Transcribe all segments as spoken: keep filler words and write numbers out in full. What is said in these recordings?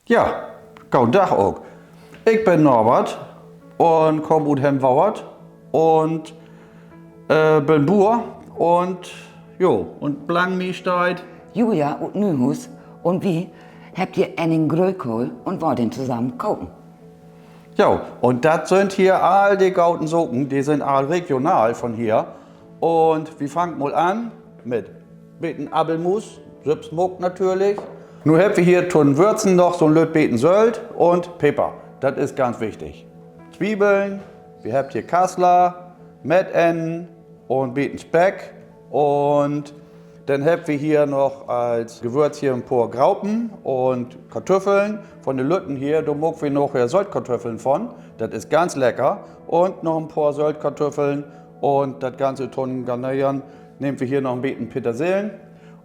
Ja, goden Dag ok. Ik bün Norbert un kaam ut Hemmerwouert un, äh, bün Buer un, jo, un blangen mi steiht Julia ut Nühuus un wi hebbt hier enen Gröönkohl un wüllt den tosamen koken. Jo, un dat sünd hier all de goden Saken, de sünd all regional von hier. Un wi fangt mal an mit beten Appelmus, sülvst maakt natürlich. Nu hebbt wi hier to'n Würzen noch so'n lütt beten Sölt un Peper. Dat is ganz wichtig. Zwiebeln, wi hebbt hier Kassler, Mettennen un beten Speck. Un denn hebbt wi hier noch as Gewürz hier en poor Graupen un Kartüffeln. Von de lütten hier, dor maakt wi naher Söltkatüffeln von. Dat is ganz lecker. Un noch en poor Söltkatüffeln. Un dat Ganze to'n Garneren nehmt wi hier noch en beten Petersilien.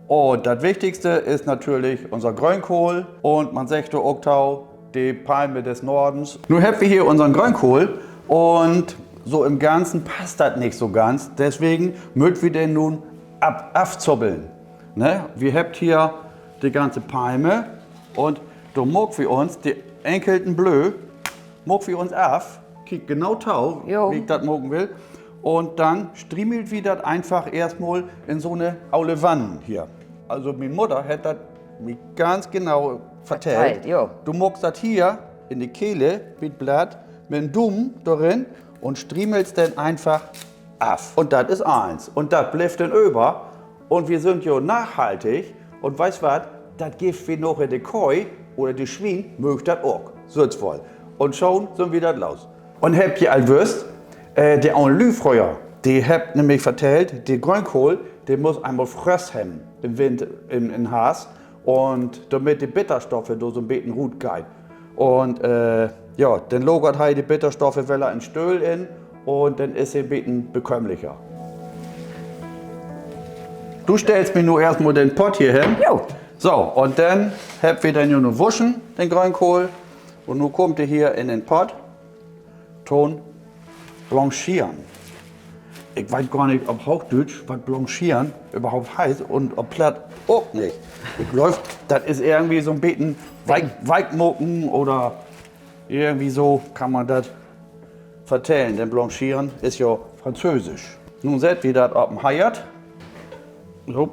Un dat Wichtigste is natürlich unser Gröönkohl. Un man seggt dor ok to, de Palme des Nordens. Nu hebbt wi hier unsern Gröönkohl un so in'n Ganzen passt dat nich so ganz. Deswegen mööt wi den nu af-, afzubbeln. Ne? Wi hebbt hier de ganze Palme un dor maakt wi uns de enkelten Blööd, maakt wi uns af. Kiek genau to, jo, wo ik dat maken will. Un denn striemelt wi dat eenfach eerstmal in so 'ne ole Wann hier. Also, mien Mudder hett dat mi ganz genau vertellt. Vertellt, jo. Du maakst dat hier in de Kehle, bi't Blatt, mit 'n Duum dorin un striemelst denn eenfach af. Un dat is allens. Un dat blifft denn över. Un wi sünd jo nachhaltig. Un weetst wat? Dat geevt wi naher de Köh oder de Swien, möögt dat ok. Süht woll. Un schon sünd wi dat los. Un hebbt ji al wüsst, äh, de olen Lüüd fröher, de hebbt nämlich vertellt, de Gröönkohl, de muss eenmal Fröst hebben in'n Wind, in, in Harvst. Un dormit de Bitterstoffe dor so'n beten rutgeiht. Un, äh, ja, denn lagert he de Bitterstoffe weller in Stöhl in un denn is he en beten bekömmlicher. Du stellst mi nu eerstmal den Pott hier hen. Jo. So, un denn hebbt wi den jo nu wuschen, den Gröönkohl. Un nu kummt de hier in den Pott to'n Blanchieren. Ik weet gor nich op Hoochdüütsch, wat blanchieren överhaupt heet un op Platt ok nich. Ik glööv, dat is irgendwie so'n beten week-, weekmaken oder irgendwie so kann man dat vertellen, denn blanchieren is jo Französisch. Nu sett wi dat op 'n Heerd. So.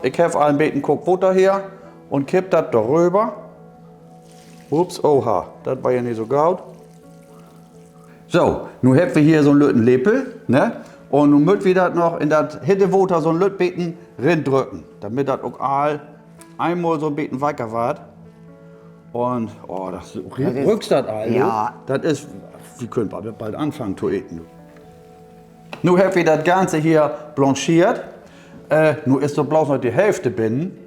Ik heff al en beten kookt Water hier un kipp dat doröver. Ups, oha, dat weer ja nich so goot. So, nu hebbt wi hier so'n lütten Lepel, ne? Un nu mööt wi dat noch in dat hitte Water so'n lütt beten rindrücken, dormit dat ok all eenmal so'n beten weker warrt. Un, oh, dat rü-, rüükt dat al, ja. Dat is, wi köönt bald, bald anfangen to eten. Nu hebbt wi dat Ganze hier blanchiert. Äh, nu is dor bloots noch de Hälfte binnen.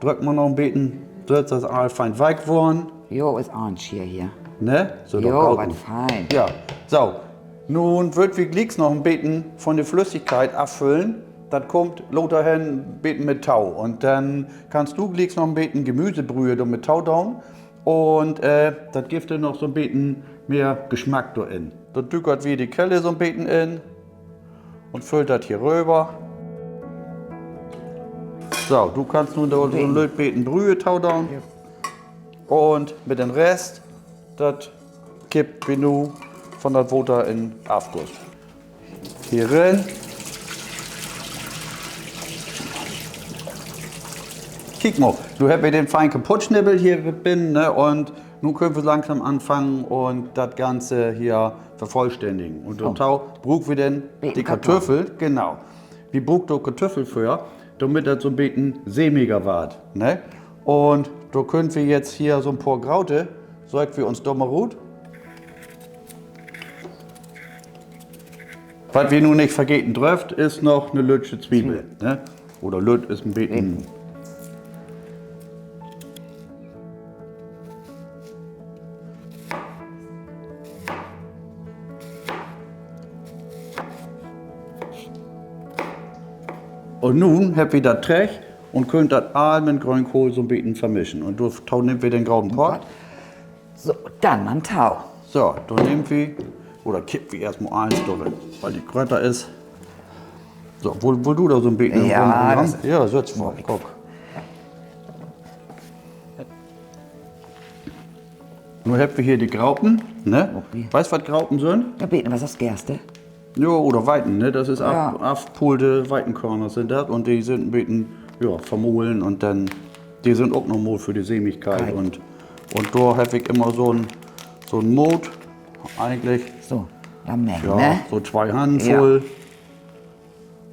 Drück man noch en beten, dat is all fein week worrn. Jo, is allens hier, hier. Ne? So, jo, doch goot. Wat fein. Ja, so. Nu wüllt wi glieks noch en beten von de Flüssigkeit affüllen. Dat kummt later hen beten mit to. Un denn kannst du glieks noch en beten Gemüsebrühe dor mit to doon. Un, äh, dat gifft denn noch so'n beten mehr Geschmack dor in. Dor dükert wi de Kelle so'n beten in un füllt dat hier röver. So, du kannst nu dor so'n lütt beten Brühe to doon. Un mit den Rest, dat kippt wi nu von dat Water in Afguss. Hier rin. Kiek mal, nu hebbt wi den fein kaputtsnibbelt hier binnen, ne? Un nu köönt wi langsam anfangen un dat Ganze hier vervollständigen. Un dorto bruukt wi denn de Kartüffel, genau. Wi bruukt dor Kartüffel för, dormit dat so'n beten sämiger warrt, ne? Un dor köönt wi jetzt hier so'n poor grote, söökt wi uns dor mal rut. Wat wi nu nich vergeten dröfft, is noch 'ne lüttje Zwiebel, ne? Oder lütt is en beten. Un nu hebbt wi dat trecht un köönt dat all mit Gröönkohl so'n beten vermischen. Un dorto nehmt wi den groten Pott. So, denn man to. So, dor nehmt wi, oder kippt wi eerstmal allens dorin, wiel de grötter is. So, wull, wull du dor so'n beten rin? Ja, dat is, ja, sett mal, kiek. Guck. Nu hebbt wi hier de Graupen, ne? Weetst, wat Graupen sünd? Dor weet ik nich, wat dat is, Gerste. Jo, oder Weiten, ne? Dat is af-, afpulte Weitenkörner sünd dat. Un de sünd en beten, ja, vermolen un denn, de sünd ok noch mal för de Sämigkeit. Un, un dor heff ik immer so'n, so'n Maat, egentlich, so, so twee Hannen vull.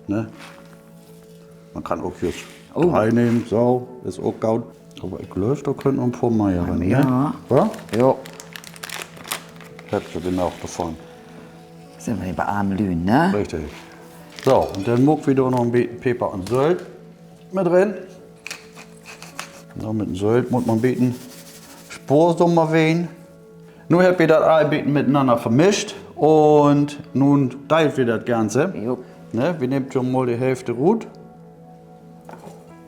Ne? Man kann ok jüst dree nehmen, so, is ok goot. Aver ik glööv, dor köönt noch en poor mehr rin, ne? Hebbt wi genoog dorvon. Sünd wi bi arm Lüüd, ne? Richtig. So, un denn maakt wi dor noch en beten Peper un Sölt mit rin. So, mit den Sölt mutt man en beten sporsam ween. Nu hebbt wi dat all en beten mitenanner vermischt un nu deelt wi dat Ganze. Ne, wi nehmt jo mal de Hälfte rut.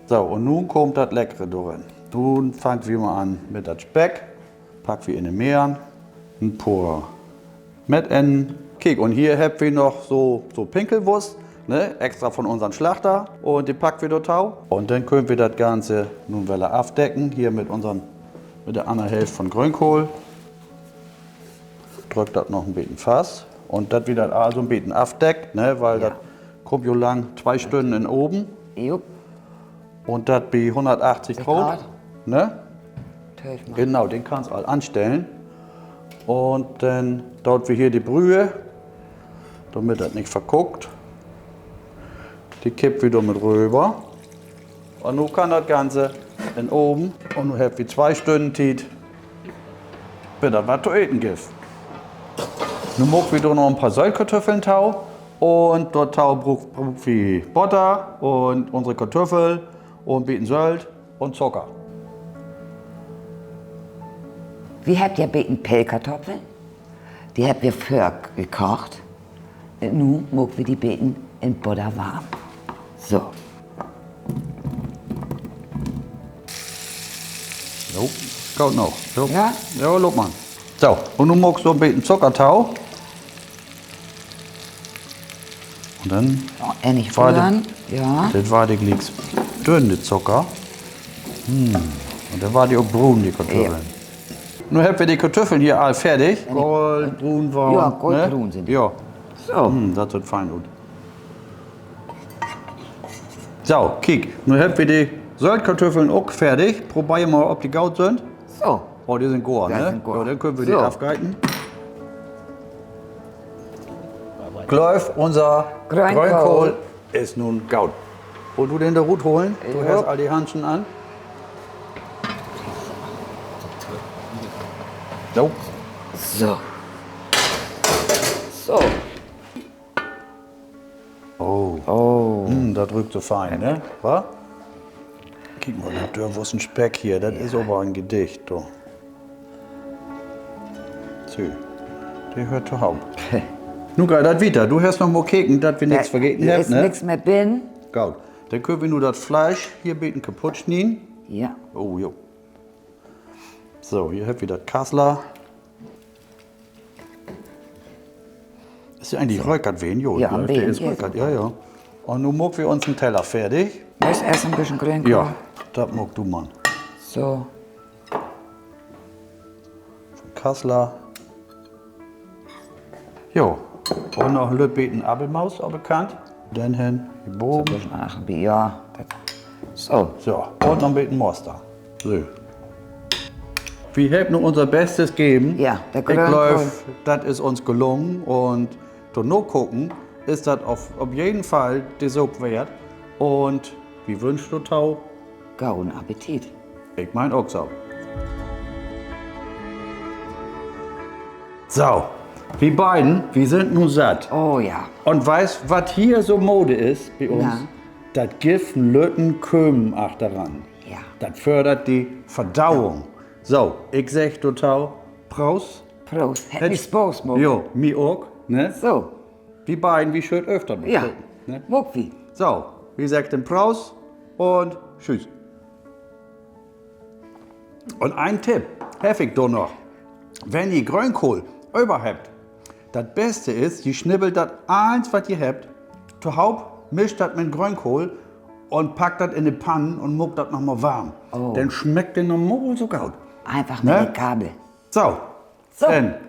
So, un nu kummt dat Leckere dor rin. Nu fangt wi mal an mit dat Speck. Packt wi in de Merrn. En poor Mettennen. Kiek, un hier hebbt wi noch so, so Pinkelwust, ne, extra von unsern Slachter. Un de packt wi dor to. Un denn köönt wi dat Ganze nu wedder afdecken, hier mit unsern, mit de anner Hälft von Gröönkohl. Drückt dat noch en beten fast. Un dat wi dat all so 'n beten afdeckt, ne, wiel dat kummt jo lang twee Stünnen in Oven. Un dat bi hunnertachtzig Graad, ne? Genau, den kannst al anstellen. Un denn doot wi hier de Brühe, dormit dat nich verkaakt. De kippt wi dor mit röver. Un nu kann dat Ganze in Oven. Un nu hebbt wi twee Stünnen Tiet, bit dat wat to eten gifft. Nu maakt wi dor noch en poor Söltkartüffeln to. Un dorto bruukt, bruukt wi Botter un unsere Kartüffel un beten Sölt un Zucker. Wi hebbt ja beten Pellkartoffeln. De hebbt wi vörher kaakt. Nu maakt wi de beten in Botter warm. So. Jo, goot noog. Jo, loop man. So, un nu maakst du en beten Zucker to. Un denn, dat warrt glieks dünn, de Zucker. Un denn warrt de ok bruun, de Kartüffeln. Nu hebbt wi de Kartüffeln hier all fertig. Goldbruun worrn, ne? Ja, dat süht fein ut. So, kiek, nu hebbt wi de Söltkartüffeln ok fertig. Probeer mal, of de goot sünd. Oh, de sünd goot, ne? Ja, denn köönt wi de afgeten. Glööv, unser Gröönkohl is nu goot. Wullt du den dor rutholen? Du hest all de Hanschen an. So. So. Oh. Oh. Hm, dat rüükt so fein, ne? Wa? Kiek mal, dat dörwussen Speck hier, dat is aver en Gedicht, du. So, de höört tohoop. Nu geiht dat wieter. Du hest noch mal keken, dat wi nix vergeten hebbt, ne? Nix mehr binnen. Goot. Denn köönt wi nu dat Fleisch hier beten kaputt snieden. Ja. Oh, jo. So, hier hebbt wi dat Kassler. Is de egentlich rökert ween? Jo, de is rökert, ja, ja. Un nu maakt wi uns en Teller fertig. Eerst en beten Gröönkohl. Ja, dat maakst du, Mann. So. Kassler. Jo, un noch en lütt beten Appelmoos op de Kant. Denn hen, hier boven. Ja, so. So, un noch en beten Moster. So. Wi hebbt nu unser Bestes geven. Ik glööv, dat is uns gelungen un to'n Nakoken is dat op, op jeden Fall de Soop weert. Un wi wünscht jo to goden Appetit. Ik meen ok so. So, wi beiden, wi sünd nu satt. Oh ja. Un weetst, wat hier so Mode is bi uns? Dat gifft en lütten Kömen achteran. Dat fördert de Verdauung. So, ik segg total Proost. Proost. Hett mi Spaaß maakt. Jo, mi ok, ne? So. Wi beiden, wi schüllt öfter mal proten, ne? Maakt wi. So, wi seggt denn Proost un tschüüs. Un en Tipp heff ik dor noch. Wenn ji Gröönkohl över hebbt, dat Beste is, ji snibbelt dat allens, wat ji hebbt, tohoop, mischt dat mit Gröönkohl un packt dat in de Pann un maakt dat noch mal warm. Denn smeckt de noch mal so goot. Eenfach mit de Gabel. So, denn.